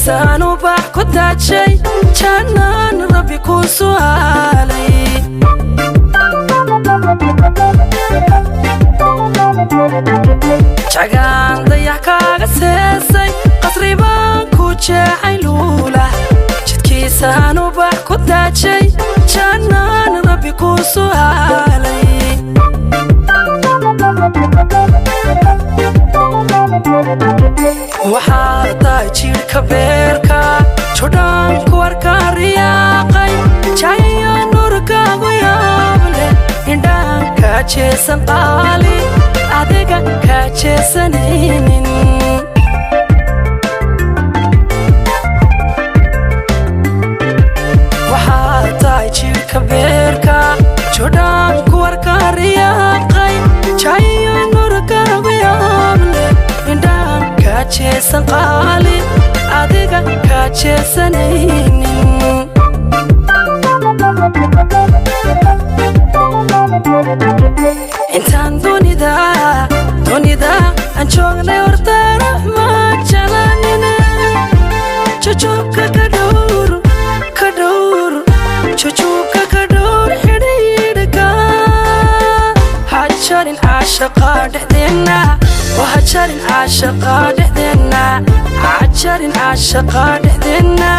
Jidkiisaan ubax ku daajay, jannaan Rabbi ku su'aalay. Jagaan dayax kaaga seesay, qasri baan ku jeexay luula. Jidkiisaan ubax ku daajay, jannaan Rabbi ku su'aalay. Waxaa tahay jidhka beerka, jodhaan ku arkaa riyaaqay, jayo nurkaagu yaable, indhaan kaa jeesan qaali, adiga kaa jeesanaynin. Waxaa tahay jidhka beerka, jodhaan ku arkaa riyaaqay, jayo nurkaagu yaable, indhaan kaa jeesan qaali, adiga kaa jeesanaynin. Intaan dunida dunida aan joognay horta raxma jalanina, jujuubka ka dhowr, ka dhowr, jujuubka ka dhowr xidhiidhka. Hajarin caashaqa dhexdeenna, hajarin caashaqa dhexdeenna, hajarin caashaqa dhexdeenna,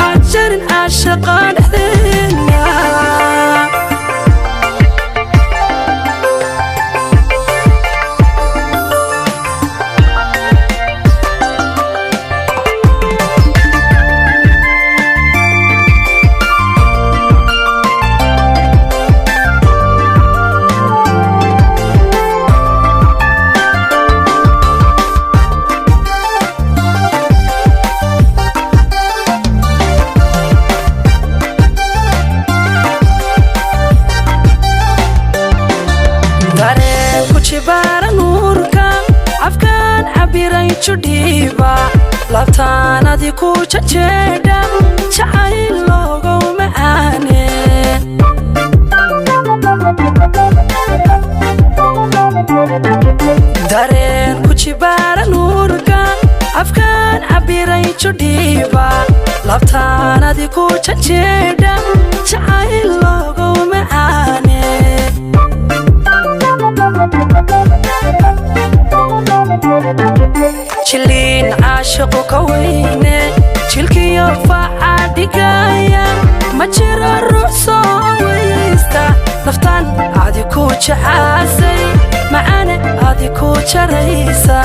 hajarin caashaqa dhexdeenna. Dareen ku jibaara nuurka, afkaan cabiray judhiiba, laabtaanadi ku jajeedha, jacayl loogow macaane. Dareen ku jibaara nuurka, afkaan cabiray judhiiba, laabtaanadi ku jajeedha, jacayl loogow macaane. Jiliin caashiqu ka weyne, jilkiyo faca dhigaya, ma jiro ruux soo weysta, naftaan adi ku jacaasay, macane adi ku jaraysa.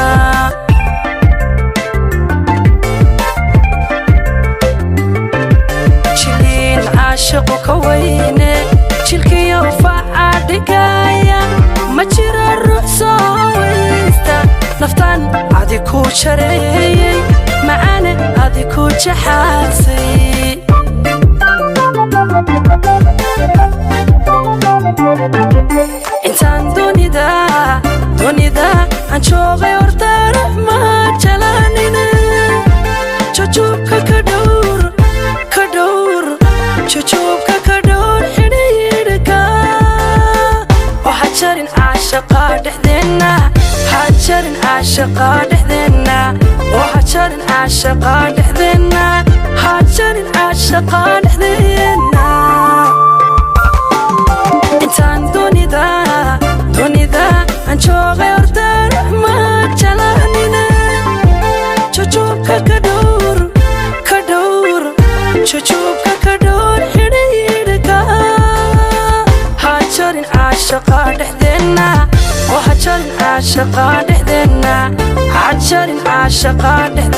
Jiliin caashiqu ka weyne, jilkiyo faca dhigaya, ma jiro ruux soo weysta, naftaan adi ku jareeyey, macane adi ku jaxaasay. Intaan dunida dunida aan joogay horta raxma jalanina, jujuubka ka dhowr, ka dhowr, jujuubka ka dhowr xidhiidhka. Hajarin caashaqa dhexdeenna, hajarin caashaqa dhexdeenna, hajarin caashaqa dhexdeenna, hajarin caashaqa dhexdeenna. Intaan dunida dunida aan joogay horta raxma jalanina, jujuubka ka dhowr, ka dhowr, jujuubka ka dhowr xidhiidhka. Hajarin caashaqa dhexdeenna, hajarin caashaqa dhexdeenna, hajarin caashaqa dhexdeenna.